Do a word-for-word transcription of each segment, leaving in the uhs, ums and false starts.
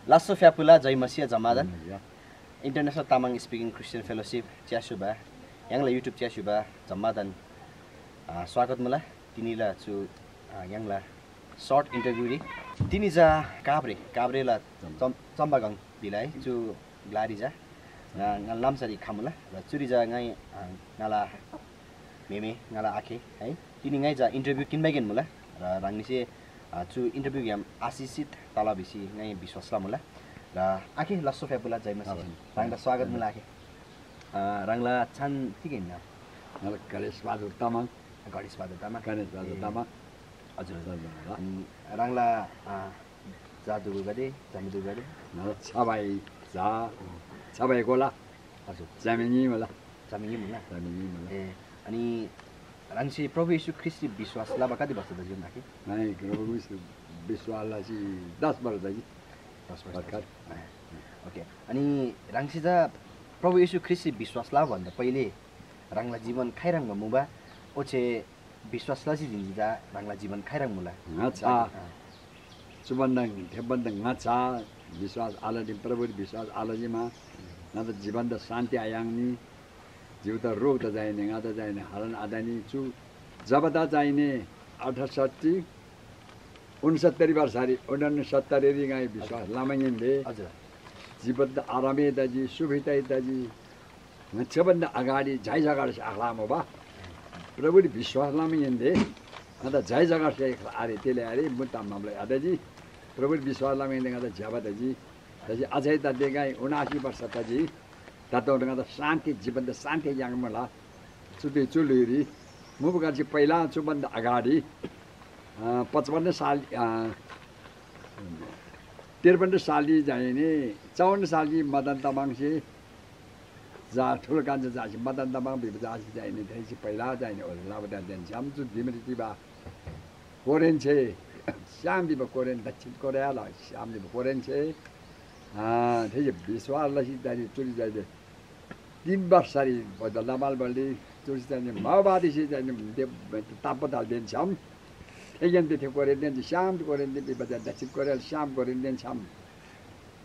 लास्‍सो फ्‍याफुला जय मसिया जम्‍मादान। या। International Tamang Speaking Christian Fellowship च्‍यासुबा, य्‍हाङला YouTube च्‍यासुबा जम्‍मादान, आ, स्वागत मुला। तिनीला चु, आ, य्‍हाङला short interview री। तिनी चा काभ्रे, काभ्रेला चम-, चम्पागाङ भिला है, चु ग्‍लारी चा ङा, ङाला नाम्‍सारी खमुला। र चुरी चा ङाइ, आ, ङाला म्‍हेमे ङाला आखे है, तिनी ङाइ चा interview किन्‍बागेन मुला। र ह्राङनीसे, आ, चु interview ग्‍याम आशिषित तला भिसी ङाइ विश्‍वास लमुला। र आखे लास्‍सो फ्‍याफुला जय मसीह। हजुर। ह्राङदा स्वागत मुला आखे। आ, ह्राङला छान तिग हिन्‍ना? ङाला गणेश बहादुर तामाङ। गणेश बहादुर तामाङ। गणेश बहादुर ए। तामाङ। हजुर, हजुर। अनि ह्राङला, आ, जा दुगुगदे, जमिदुगदे? ङाला छ भाइ जा, छ भाइ कोला। हजुर। जमिनी मला। जमिनी मुला। जमिनी मला। ए, अनि ह्राङसे प्रभु येशू ख्रीष्‍टरी विश्‍वास लबा कति वर्ष तजी आखे? ङाइ प्रभु येशू विश्‍वास लसी दस वर्ष तजी। दस वर्ष भर्खर। तजी। ए, OK। अनि ह्राङसे चा प्रभु येशू ख्रीष्‍टरी विश्‍वास लबा भन्‍दा पहिले ह्राङला जीवन खाइह्रङ्बा मुबा? ओच्‍छे विश्‍वास लसी जिन्‍जी चा ह्राङला जीवन खाइह्रङ् मुला? ङाच्‍छा। अँ। चु भन्‍दा, थे भन्‍दा ङाच्‍छा विश्‍वास आलजी, प्रभुरी विश्‍वास आलजीमा ङादा जीवनदा शान्‍ति आयाङ्नी, जीवदा रोगदा चाहिने, ङादा चाहिने हरण आदानी। चु जबदा चाहिने अठसट्ठी, उनसत्तरी वर्षरी, उनसत्तरीरी ङाइ विश्‍वास लमाङ्‌गेन्‍दे हजुर। जीवनदा आरामे तजी, सुभितै तजी। ङाच्‍छा भन्‍दा अगाडि झाइ झगडासे आख्‍लामुबा। प्रभुरी विश्‍वास लमाहेन्‍से ङादा झाइ झगडासे आरे, तेले आरे, मुद्दा मामला आतजी। प्रभुरी विश्‍वास लमाहेन्‍से ङादा ज्‍यबा तजी। तजी अझै तते ङाइ उनासी वर्ष तजी। ततोन ङादा शान्‍ति, जीवनदा शान्‍ति याङ्मुला। चुदे चु ल्‍हुइरी मुबुगरसे पहिला चु भन्‍दा अगाडि, अ, पचपन्न साल, अ, त्रिपन्न सालरी चाहिने, चौवन्न सालरी मदन तामाङसे जा ठुलो कान्छा जासी मदन तामाङ भिबा जासी चाहिने, थेसे पहिला चाहिने ओले लाबा देन छ्‌याम चु दिमरी चिबा कोरेन छे, श्याम दिबा कोरेन दक्षिण कोरियाला श्याम दिबा कोरेन छे, अ, थेसे विश्‍वास लसी चाहिने चुरी चाहिने तीन वर्षरी बदला माल बल्ली चुरी चाहिने माओवादीसे चाहिने ताप्पा ताल देन छ्‌याम, थेग्‍याम ते थे कोरेन देन श्याम कोरेन दे भिबा दक्षिण कोरियाला श्याम कोरेन देन छ्‌याम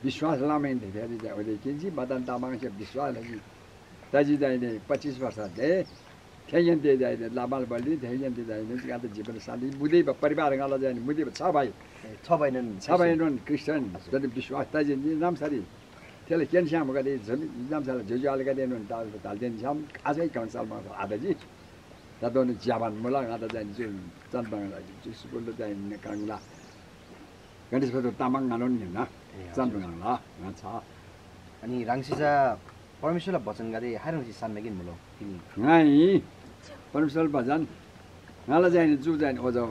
विश्‍वास लमाहेन्‍से थेरी चा ओले किन्‍सी मदन तामाङसे विश्‍वास लसी तजी चाहिने पच्चिस वर्ष दे थेग्‍याम ते चाहिने लामाल बल्ली थेग्‍याम ते चाहिने ङादा जीवन शान्‍ति मुदेबा परिवार ङाला चाहिने मुदेबा छ भाइ। ए, छ भाइनोन छ भाइनोन क्रिस्चियन हजुर। जति विश्‍वास तजी नि नाम्‍सारी थेला केन स्‍यामगदे जति नाम्‍साला ज्‍योज्‍यो आलेगदेनोन ताल ताल देन छ्‌याम आजै कौन्सल मात्र आदजी। तदोन ज्‍याबान मुला ङादा चाहिने जुन चन्‍दन ङाला जुन स्‍कुलदा चाहिने काङला गणेश बहादुर तामाङ ङानोन हिन्‍ना। ए, हजुर। चन्‍दन ङाला ङा छ। अनि ह्राङसे चा परमेश्‍वरला बचनगदे खाह्रङ् लसी सान्‍बागेन मुला तिनी? ङाइ परमेश्‍वरला बचन ङाला चाहिने चु चाहिने ओजा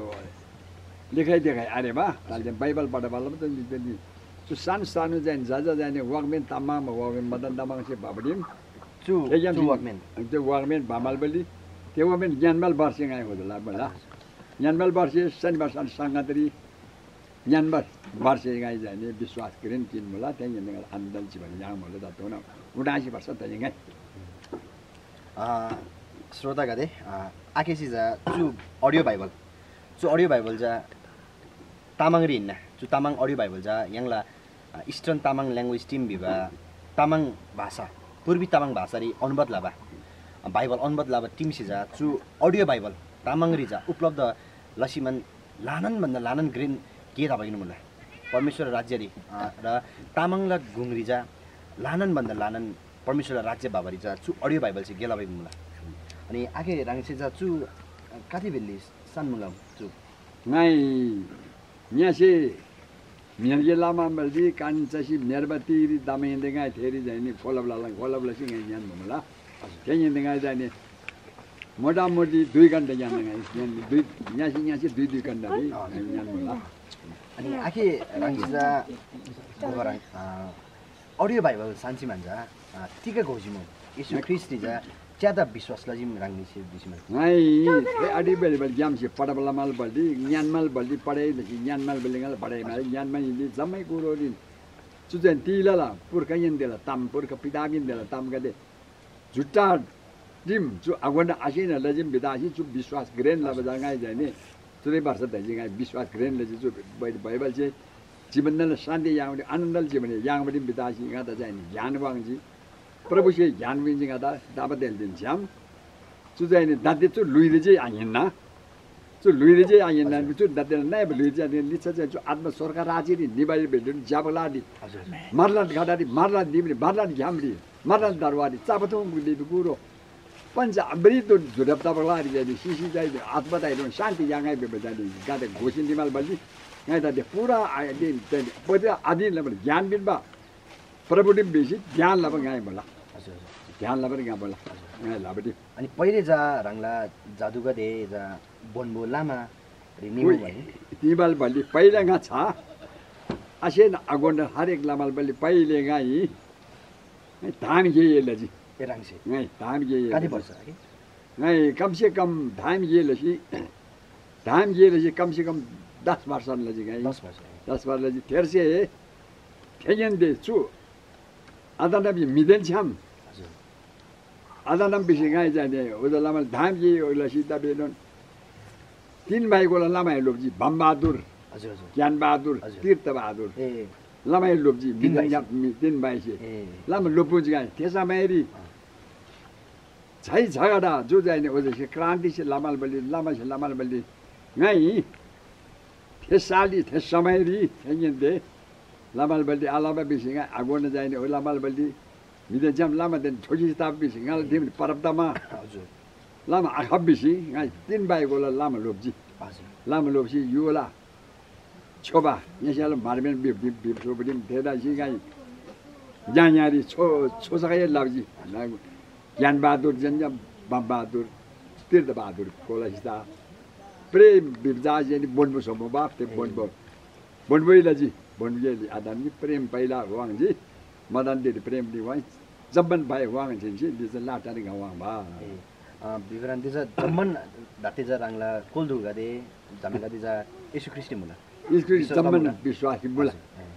लेखाइ देखाइ आरेबा, ताले बाइबल पढा बाला त नि चु सानो सानो चाहिने जा जा चाहिने वाकमेन तामाङ वाकमेन मदन तामाङसे बाबडिम। चु, थेग्‍याम चु वाकमेन। त्यो वाकमेन बामाल बलि, त्यो वाकमेन ज्ञानमाल बर्से ङाइ ओजा ला मला। ज्ञानमाल बर्से शनिबार सान संगतरी ज्ञानमाल बर्से ङाइ चाहिने विश्‍वास करेन किन मुला, थेग्‍याम ङाला आनन्द जीवन याङ मुला, ततोन उनासी वर्ष तजी ङाइ। अ, श्रोतागदे, अ, आखेसी चा चु अडियो बाइबल, चु अडियो बाइबल चा तामाङरी हिन्‍ना। चु तामाङ अडियो बाइबल चा य्‍हाङला, अ, Eastern Tamang Language Team Veeba तामाङ भाषा, पूर्वी तामाङ भाषारी अनुवाद लबा, अ, बाइबल अनुवाद लबा टिमसे चा चु अडियो बाइबल तामाङरी चा उपलब्ध लसीमान ल्‍हानान भन्‍दा ल्‍हानान घ्रेन गे तबागेन मुला। परमेश्‍वर राज्‍यरी, अ, र तामाङला गुङरी चा ल्‍हानान भन्‍दा ल्‍हानान परमेश्‍वरला राज्‍य भबारी चा चु अडियो बाइबलसे गे लबारी मुला। अनि आखे ह्राङसे चा चु कति भेल्‍ली सान मुला चु? ङाइ ङ्‍यसे म्‍हेर्गे लमा मल्‍जी कान चसी म्‍हेर्बा तिरी दमाहेन्‍से ङाइ थेरी जाइने कोलब लला, कोलब लसी ङाइ ङ्‌यान मुला। थेहेन्‍से ङाइ जाइने मोटामोटी दुई घन्टा ङ्‌यान ङाइ ङ्‌यान दुई ङ्‍यसे ङ्‍यसे दुई दुई घन्टा री ङाइ ङ्‌यान मुला। अनि आखे ह्राङसे चा गोबर ह्राङ, अ, अडियो बाइबल सान्‍सी म्‍हन्‍जा, अ, तिग घोजीमुँ? येशू ख्रीष्‍टरी चा च्‍यादा विश्‍वास लजीम ह्राङनीसे भिसीमुँ। ङाइ थे अडियो बाइबल ग्‍यामसे पढब लमाल बल्‍दी, ङ्‌यान्‍माल बल्‍दी, पढाइ लसी ङ्‌यान्‍माल बल्‍दी ङाला पढाइ मारे ङ्‌यान्‍मा हिन्दी जम्‍मै कुरोरी चु चाहिँ तिलला पुर्खा यन्‍देला ताम, पुर्खा पिताब यन्‍देला तामगदे जुट्टा दिम चु आगोना आसेना लजिम बिदासी चु विश्वास ग्रहण लबा जा ङाइ जाने। चुरे वर्ष दजी ङाइ विश्वास ग्रहण लजी चु बै-, बाइबल जे जीवनला शान्ति याङ्बडी आनन्दल जीवन याङ्बडी बिदासी ङादा जाने ज्ञान वाङ्जी। प्रभुसे ज्ञान विन्जी ङादा दाबा तेल दिन छ्याम। चु जाने दाते चु लुइरे जे आहिन्ना। चु लुइरे जे आहिन्ना, हजुर। चु दाते नाइ लुइरे जे आहिन्ना, लिच्छा चाहिँ चु आत्मा स्वर्ग राज्यरी निबारी भेटुन ज्याबलाडी। हजुर। मारलाड घाटाडी, मारलाड दिमरी, मारलाड घ्यामरी, मारलाड दरवारी, चापथुम गुली गुरो। पञ्च अमृत जुडब तबलारी जाने सिसी जाने आत्मा ताइरोन शान्ति याङाइ बेबे जाने गाते घोषित निमाल बल्ली। ङाइ दाते पूरा आदिन, पति आदिन लबर ज्ञान बिन बा। प्रभुडी बेसी ध्यान लबा ङाइ बोला। हजुर, हजुर। ध्यान लबर ङाइ बोला। हजुर। ङाइ लबडी। अनि पहिले जा ह्राङला जादुगदे जा बोन्बो लामा रे निमो कोही भने? तिबाल बल्ली पहिला ङा छ। असेन अगोन्डा हरेक लामाल बल्ली पहिले ङाइ धाम गे ये लजी। ए ह्राङसे? ङाइ धाम गे ये कति लजी। वर्ष अघि? ङाइ कमसे कम धाम गे लसी, धाम गे लसी कमसे कम दस वर्ष लजी ङाइ। दस वर्ष। दस वर्ष लजी। थेर्से थेगेन दे चु अदनबी म्‍हिदेन छ्‌याम। हजुर। अदनम भिसी ङाइ जाने उदा लमा धाम गे लसी तबेनोन तीन भाइ गोला लमाइ लोप्‍जी। बम बहादुर, हजुर, हजुर। ज्ञान बहादुर, हजुर। तीर्थ बहादुर। ए। लमाइ लोप्‍जी। तीन म्‍हिदेन भाइसे। छ्‌याम म्‍हि तीन भाइसे। ए। लमा लोप्‍पुन्‍जी ङाइ। थे समयरी अँ। छै झगडा जो जाने ओजेसे क्रान्तिसे लमाल बलि, लमासे लमाल बलि ङाइ थे सालरी, थे समयरी, थेङगेन्‍दे लमाल बलि आलबा भिसी ङाइ आघोना जाने ओ लमाल बलि म्‍हिदेन छ्‌याम लमादेन ठोकी ताप भिसी ङाला दिमरी परब तमा हजुर। लमा आखब भिसी ङाइ तीन भाइ गोला लमा लोप्‍जी। हजुर। लमा लोप्‍सी युला छ्‌योबा ङेस्‍याला म्‍हरमेन बिप बिप बिप सोबा दिम थेदा सिङाइ ज्‍याङ्‍यारी छो छोसकाए लब्‍जी। ज्ञान बहादुर जेन्‍जा बम बहादुर तीर्थ बहादुर कोलासिता प्रेम बिप जा जेनी बोन्‍बो सोमो बाप ते बोन्‍बो बोन्‍बोइ लजी। बोन्‍बोइ आदमनी प्रेम पैला वाङ्‌जी। मदन दिदी प्रेम नि वाइ जम्‍बन भाइ वाङ्‌जिन्‍सी लिच्‍छा लाटारी गा वाङ्‌बा। ए, अ, विवरण दिजा जम्‍बन धाते जा ह्राङला कुलधुगदे, जम्‍बुगदे जा येशू ख्रीष्‍ट मुला। येशू ख्रीष्‍ट विश्‍वास जम्‍बन लमुला। विश्‍वासी मुला। हजुर, ए।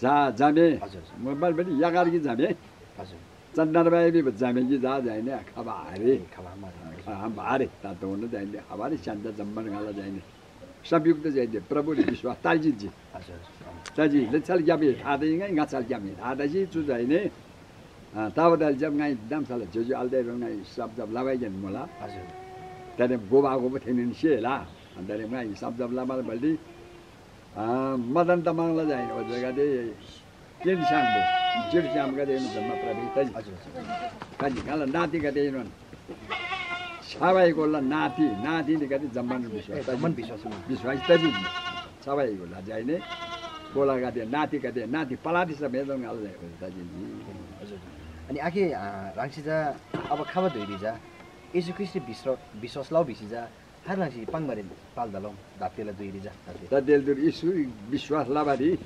जा जामे। हजुर, हजुर। मोबाइल पनि यागार कि जामे। हजुर। चन्दन भाइ भी जामे कि जा जाइने खबा हारे। ए, खबा मारे। खबा हारे। तातो हुन जाइने खबा हारे, स्यान्त जम्‍बन गाला जाइने। संयुक्त जाइने प्रभुले विश्वास ताल्‍जिन्‍जी। हजुर, हजुर। ताजी लछाल ग्यामे थादा ङाइ ङाछाल ग्यामे थादाजी चु जाइने। अ, ताबा दाल जब ङाइ दामसाला ज्‍योज्‍यो आलदाइ रो ङाइ सबजब लबाइगेन मुला। हजुर। तरे गोबा गोबा थेनिन सेला। अनि तरे ङाइ सबजब लबाल बल्‍दी, अ, मदन तमाङला जाइने ओ जग्गादे केन स्‍याङ्बो, जेठ स्‍यामगदेएनोन जम्‍मा प्रभु तजी। हजुर, हजुर। तजी ङाला नातिगदेएनोन छाबाई गोल्‍ला नाति, नातिनीगदे जम्‍मान विश्‍वास ए, जम्‍मान तजी। विश्‍वास हुनु। विश्‍वास तजी। छाबाई गोल्‍ला जाइने गोलागदे, नातिगदे, नाति पलाति समेत ङाला जाइने तजी। हजुर। अनि आखे, अ, ह्राङसे जा अब खबा धुइरी जा येशू ख्रीष्‍ट विश्व-, विश्‍वास लउ भिसी जा हर ह्राङसे पाङ्‌बारी ताल दलौ धात्‍यला धुइरी जा धात्‍य। तदेलजुर येशूरी विश्‍वास लबारी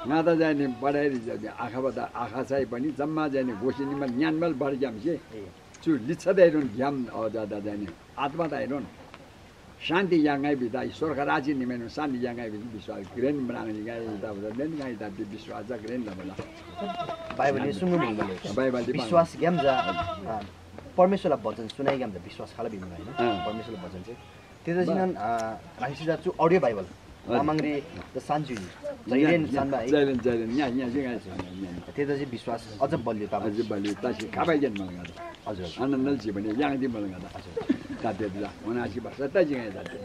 ङादा जाने बढाइरी जाने आखबा ता आखा चाहिँ पनि जम्‍मा जाने गोसी निमा न्‍यान्‍बाल बढग्‍यामसे ए। चु लिच्छा दाइरोन ग्‍याम अजादा जाने आत्मा दाइरोन शान्ति याङ्‌गै भिदा स्वर्ग राज्य निमेन शान्ति याङ्‌गै भिदा विश्‍वास ग्रेन बनाङ्‌नी ङाइ दा बजादेन ङाइ दा विश्‍वास जा ग्रेन लबला। बाइबलले सुङ्नु मुङबले बाइबलले विश्‍वास ग्‍याम जा, अ, परमेश्‍वरला वचन सुनाइ ग्‍याम जा विश्‍वास खाला भिमुला हैन? अँ। परमेश्‍वरला वचन चाहिँ। तेजा जिनन, अ, ह्राङसे जा चु अडियो बाइबल अँ। तामाङरी त सान्चु जैलेन सान्बा है। जैलेन, जैलेन, न्‍या, न्‍या, न्‍या, न्‍या। तेजा चाहिँ विश्‍वास अझ बलियो तामाङ। अझ बलियो तासी खाबाइगेन मलगादा। हजुर। आनन्दल जीवनया याङ्दी मलगादा। हजुर। ताते दिला, उनासी वर्ष ताजी ङाइ ताते।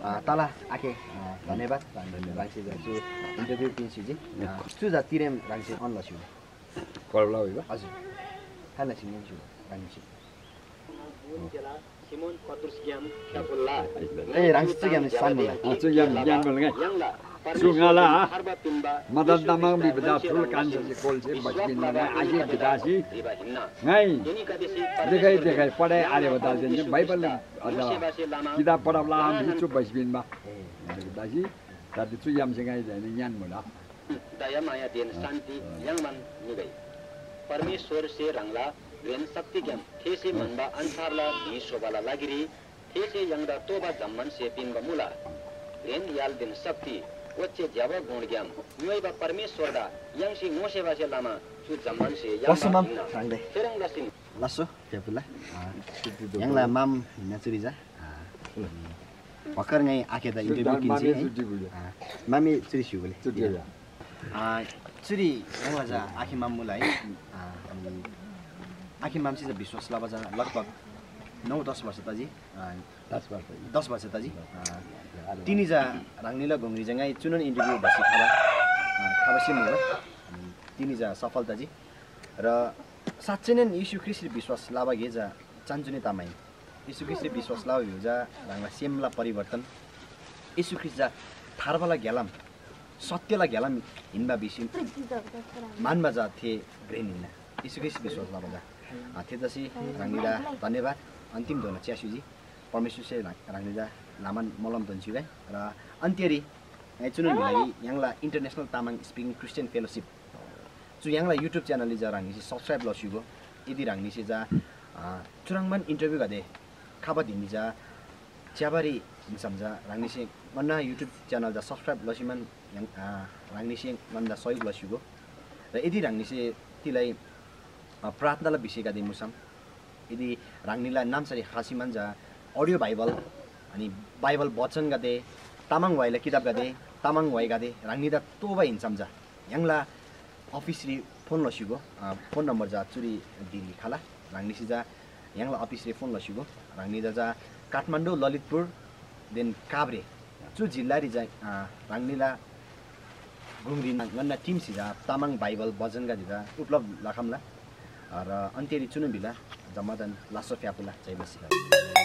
अ, तला आखे, अ, धन्यवाद। धन्यवाद। ह्राङसे जा चु इन्टरभ्यू पिन्‍सी जी। अ, चु जा तिरेम ह्राङसे अन लस्‍यु। कलला होइबा? हजुर। खान लस्‍यु न्‍यन छु ह्राङसे। ए, ह्राङसे चु ग्‍याम सान मुला। अँ, चु ग्‍याम ज्ञान बोल ङाइ। चु ङाला मदन तामाङ विपदा ठुल कान्छासे कोल्‍से बस्‍किन ङाइ आखे विदासी ङाइ देखाइ देखाइ पढाइ आरेबा दाल देन बाइबल अझ किताब पढब लाम चु बस्‍किन बा। ए। विदासी ताते चु ग्‍यामसे ङाइ जाने ज्ञान मुला। दयामायादेन शान्ति याङ्बान निगै। परमेश्‍वरसे ह्राङला घ्रेन शक्तिग्‍याम थेसे म्‍हन्‍बा अन्‍छारला म्‍हि स्‍होबाला लागिरी थेसे य्‍हाङदा तोःबा जम्‍मान स्‍हे पिन्‍बा मुला। घ्रेन य्‍हालदेन शक्ति ओच्‍छे ज्‍यबा गुणग्‍याम ङ्‌योइबा परमेश्‍वरदा य्‍हाङसे ङोसेबासे लमा चु जम्‍मान स्‍हे याङ्बा हिन्‍ना। थेह्रङ् लसीन लास्सो फ्यापुला। य्‍हाङला माम हिन्‍ना चुरी जा। भर्खर ङाइ आखेदा इन्टरभ्यू किन्‍सी है। मामे चुरी स्‍युगुले। चुरी य्‍हाङला जा आखे माम मुला है। आखे मामसे जा विश्वास लबा जा लगभग नौ दस वर्ष तजी। दस वर्ष। दस वर्ष तजी। तिनी जा ह्राङनीला घोङरी जा ङाइ चुनोन इन्टरभ्यू बसी खबा। खबासे मुबा। तिनी जा सफल तजी। र साँच्चैनैन येशू ख्रीष्‍टरी विश्‍वास लबा गे जा चान्‍चुनी ताम आहिन। येशू ख्रीष्‍टरी विश्‍वास लबा भिबा जा ह्राङला सेमला परिवर्तन। येशू ख्रीष्‍ट जा थार्बाला ग्‍यालाम, सत्यला ग्‍यालाम हिन्‍बा भिसी म्‍हन्‍बा जा थे घ्रेन हिन्‍ना। येशू ख्रीष्‍ट विश्‍वास लबा जा। अँ, थेतसी ह्राङनीदा धन्‍यवाद। अन्तिम धोना च्‍यास्‍युजी। परमेश्‍वरसे ह्राङ-, ह्राङनीदा ल्‍हानान मोलम दोन्‍स्‍युगै। र अन्त्यरी ङाइ चुनोन भिला कि य्‍हाङला International Tamang Speaking Christian Fellowship चु य्‍हाङला YouTube च्यानलरी जा ह्राङनीसे सब्स्क्राइब लस्‍युगो। यदि ह्राङनीसे जा, अ, चुह्रङ्बान इन्टरभ्यूगदे खबा धिनी जा च्‍याबारी हिन्‍सम जा ह्राङनीसे ङन्‍ना YouTube च्यानल जा सब्स्क्राइब लसीमान य्‍हाङ, अ, ह्राङनीसे ङन्‍दा सहयोग लस्‍युगो। र यदि ह्राङनीसे तिलाई, अ, प्रार्थनाला विषयगदे मुसम, यदि ह्राङनीला नाम्‍सारी खसीमान जा अडियो बाइबल, अनि बाइबल वचनगदे, तामाङ वाइला किताबगदे, तामाङ वाइगदे ह्राङनीदा तोःबा हिन्‍सम जा य्‍हाङला अफिसरी फोन लस्‍युगो। अ, फोन नम्‍बर जा चुरी धिरी खला। ह्राङनीसे जा य्‍हाङला अफिसरी फोन लस्‍युगो। ह्राङनीदा जा काठमाडौँ, ललितपुर, देन काभ्रे चु जिल्‍लारी जा, अ, ह्राङनीला गुङरी ङन्‍ना टिमसे जा तामाङ बाइबल वचनगदे जा उपलब्ध लखम्‍ला। अ, र अन्त्यरी चुनोन भिला जम्‍मादान लास्‍सो फ्‍यापुला। जय मसीह।